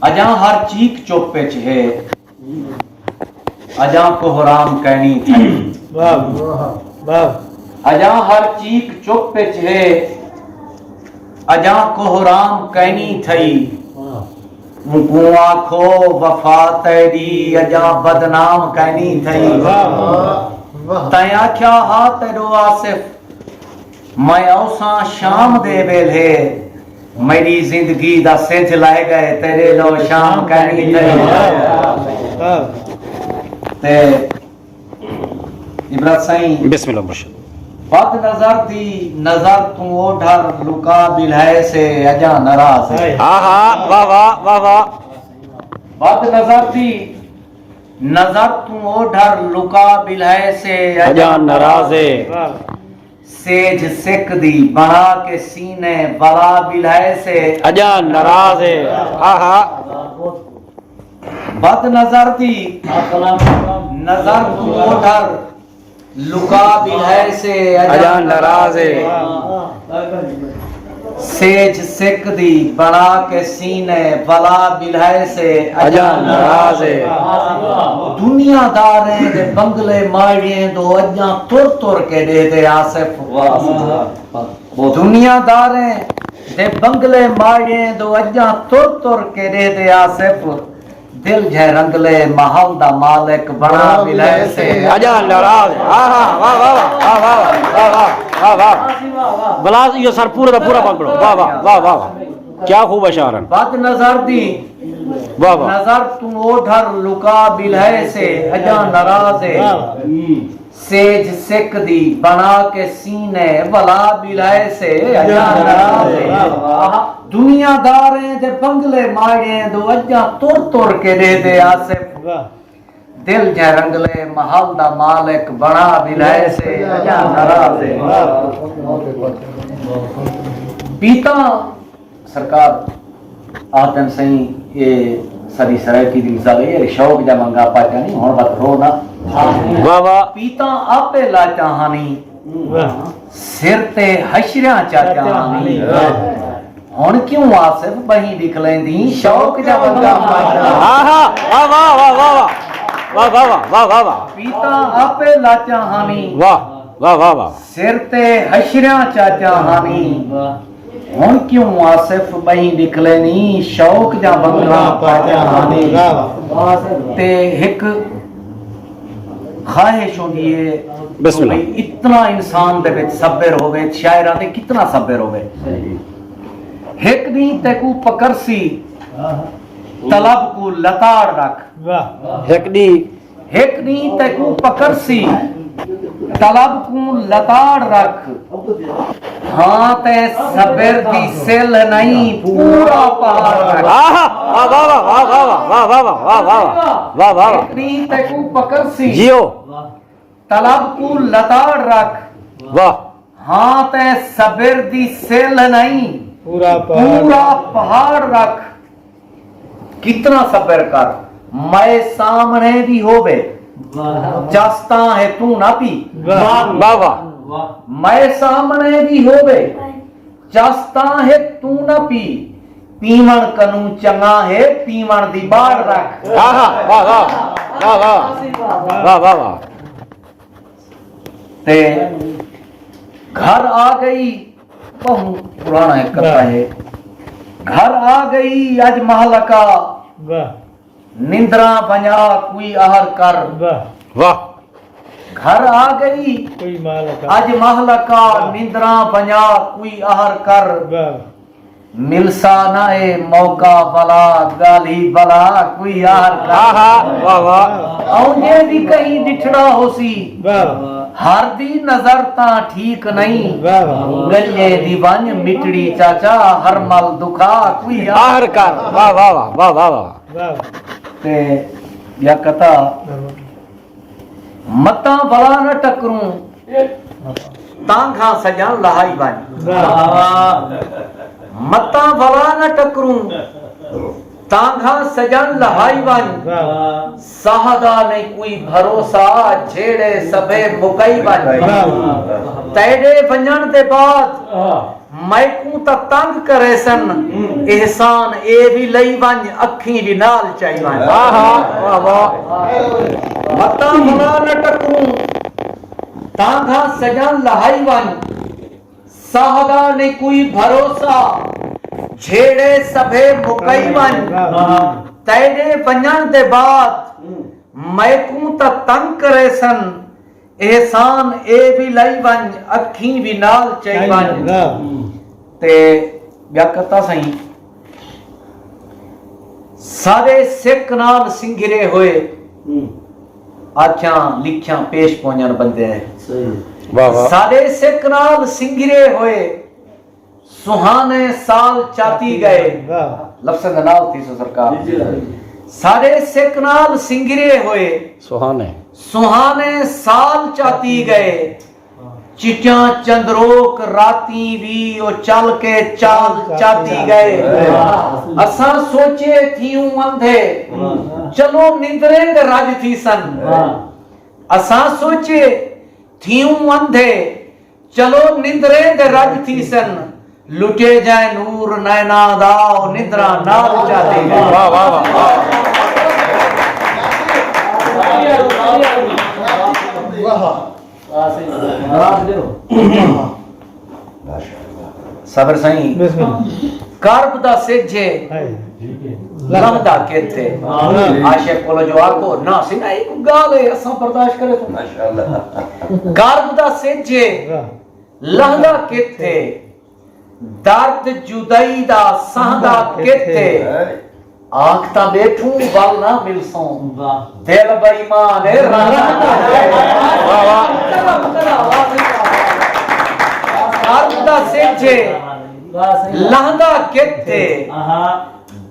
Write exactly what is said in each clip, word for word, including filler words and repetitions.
اڄاں ہر چیک چپ اچ ہے، اڄاں کوہرام کائنی تھئی۔ واہ واہ۔ اڄاں ہر چیک چپ اچ ہے، اڄاں کوہرام کائنی تھئی۔ اونکوں آکھو وفا تیݙی اڄاں بدنام کائنی تھئی۔ تیں آکھیا ہا تیݙو آصف، میں اوساں شام دے ویلھے، میݙی زندگی دا سجھ لہہ ڳئے، تیݙے لو شام کائنی تھئی۔ تے عبرت سائیں، بسم اللہ مرشد۔ بد نظر دی نظر توں اوڈھر لکا ٻلہائے سے اڄاں ناراض ہے۔ ہا ہا، واہ واہ، واہ واہ۔ بد نظر دی نظر توں اوڈھر لکا ٻلہائے سے اڄاں ناراض ہے۔ سیجھ سک دی بݨا کے سینے ولا ٻلہائے سے۔ اڄاں ناراض ہے۔ ہا ہا۔ بد نظر دی نظر توں اوڈھر لکا ٻلہائے سے اڄاں ناراض ہے۔ سیجھ سک دی بݨا کے سینے ولا ٻلہائے سے اڄاں ناراض ہے۔ دنیا داریں دے بنگلے ماڑیں دو اڄاں تر تر کے ݙیہدے آصف۔ دنیا داریں دے بنگلے ماڑیں دو اڄاں تر تر کے ݙیہدے آصف۔ دل جھے رنگلے محل دا مالک بݨا ٻلہائے سے۔ اڄاں ناراض ہے۔ ہا ہا، واہ واہ واہ، واہ واہ واہ، واہ واہ واہ واہ۔ بلاس، ایہو سر پورے دا پورا پنکڑو۔ واہ واہ واہ واہ واہ۔ کیا خوب اشعار ہن۔ بد نظر دی واہ واہ۔ نظر توں اوڈھر لکا ٻلہائے سے اڄاں ناراض ہے۔ سیجھ سک دی بݨا کے سینے ولا ٻلہائے سے اڄاں ناراض ہے۔ دنیا داریں دے بنگلے ماڑیں دو اڄاں تر تر کے ݙیہدے آصف۔ دل جھے رنگلے محل دا مالک بݨا ٻلہائے سے اڄاں ناراض ہے۔ پیتاں سرکار آہدن سئیں، اے ساݙی سرائیکی دی مثال ہے، اے شوق جا منگا پاچا نہیں، ہݨ وت رو نہ۔ واہ واہ۔ پیتاں آپے لاچاں ہانی، سر تے حشریاں چاچاں ہانی۔ ہݨ کیوں آصف ٻہی ݙکھ لیندیں، شوق جا منگا پاچا۔ ہا ہا، واہ واہ واہ واہ واہ۔ واہ واہ واہ، واہ واہ واہ۔ پیتاں آپے لاچاں ہانی۔ واہ واہ واہ واہ۔ سر تے حشریاں چاچاں ہانی۔ ہݨ کیوں آصف ٻئیں ݙکھ لینی، شوق جا ونگاں پاچاں ہانی۔ تے ہک خواہش ہوندی ہے، بسم اللہ۔ بھئی اتنا انسان دے وچ صبر ہووے، شاعراں تے کتنا صبر ہووے۔ ہک ݙینہہ تیکوں پکرسی، طلب کوں لتاڑ رکھ۔ ہک ݙینہہ۔ ہک ݙینہہ تیکوں پکرسی، طلب کوں لتاڑ رکھ۔ ہاں تے صبر دی سلھ نئیں، پورا پہاڑ رکھ۔ آہا، واہ واہ واہ، واہ واہ واہ۔ ہک ݙینہہ تیکوں پکرسی، جیو۔ طلب کوں لتاڑ رکھ۔ واہ۔ ہاں تے صبر دی سلھ نئیں، پورا پہاڑ۔ پورا پہاڑ رکھ۔ کتنا صبر کر، مئے سامݨے وی ہووے، چس تاں ہے توں نہ پی۔ واہ۔ واہ واہ۔ مئے سامݨے وی ہووے، چس تاں ہے توں نہ پی۔ پیوݨ کنوں چنڳا ہے پیوݨ دی ٻاڑ رکھ۔ آہا، واہ واہ۔ واہ واہ۔ واہ واہ واہ۔ تے گھر آ ڳئی، ٻہوں پراݨا ہک قطعہ ہے۔ گھر آ ڳئی اڄ مہلکہ، واہ۔ نندراں ونڄا کوئی اہر کر۔ واہ۔ واہ۔ گھر آ ڳئی کوئی مہلکہ۔ اڄ مہلکہ، نندراں ونڄا کوئی اہر کر۔ واہ۔ ملسا نہ اے موقع بھلا، ڳالھی بھلا کوئی یار کر۔ ہا ہا، واہ واہ۔ اونجے وی کہیں ݙٹھڑا ہوسی، واہ۔ ہر دی نظر تاں ٹھیک نئیں۔ واہ واہ۔ ڳلے دی ونڄ مٹڑی چاچا، ہر مل دکھا کوئی یار۔ آہر کر، واہ واہ واہ، واہ واہ واہ۔ واہ۔ تے ٻیا قطعہ، متاں ولا نہ ٹکروں، تانگھاں سڄݨ لہائی ونڄ۔ واہ۔ متاں ولا نہ ٹکروں، تانگھاں سڄݨ لہائی ونڄ۔ واہ۔ ساہ دا نئیں کوئی بھروسہ، جھیڑے سبھے مکئی ونڄ۔ واہ۔ تیݙے ونڄݨ دے بعد میکوں تاں تنگ کریسن، احسان اے وی لئی ونڄ، اکھیں وی نال چائی ونڄ۔ آہا، واہ واہ۔ متاں بھلا نہ ٹکروں، تانگھاں سڄݨ لہائی ونڄ، ساہ دا نئیں کوئی بھروسہ، جھیڑے سبھے مکئی ونڄ۔ تیݙے ونڄݨ دے بعد میکوں تاں تنگ کریسن، احسان اے وی لئی ونڄ، اکھیں وی نال چائی ونڄ۔ تے ٻیا کرتا سئیں، سارے سک نال سنگھرے ہوئے، آکھیاں لکھیاں پیش پونجن بندے ہیں۔ واہ واہ۔ سارے سک نال سنگھرے ہوئے، سہانے سال چاتی ڳئے۔ واہ۔ لفظاں دے نال تھی سو سرکار۔ جی، جی۔ سارے سک نال سنگھرے ہوئے، سہانے۔ سہانے سال چاتی ڳئے۔ چٹیاں چندروک راتیں وی او چل کے چال چاتی ڳئے۔ اساں سوچے تھیوں اندھے، چلو نندریں دے رڄ تھیسن۔ اساں سوچے تھیوں اندھے، چلو نندریں دے رڄ تھیسن، لٹے جائے نور نیناں دا، او نندراں نال چاتی ڳئے۔ واہ، واہ، واہ، واہ۔ صبر سائیں۔ بسم اللہ۔ کرب دا سجھ ہے، ہائے۔ لہندا کتھ ہے۔ آمین۔ عاشق کولو جو آکھو، نہ سنا، ایک گال ہے، اساں برداشت کرے تو۔ ماشاءاللہ۔ کرب دا سجھ ہے، واہ۔ لہندا کتھ ہے، درد جدائی دا سہندا کتھ ہے۔ آکھ تاں ٻیٹھوں ول نہ ملسوں، واہ۔ دل بے ایمان ہے، رہندا کتھ ہے۔ واہ، واہ۔ درد دا سجھ ہے، لہندا کتھ ہے۔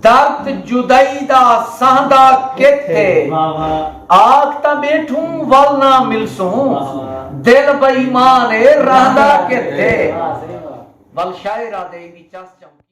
درد جدائی دا سہندا کتھ ہے۔ واہ، واہ۔ آکھ تاں ٻیٹھوں ول نہ ملسوں، واہ، واہ۔ دل بے ایمان ہے، رہندا کتھ ہے۔ واہ، واہ۔ ول شاعر آدھے وی چس چمکی۔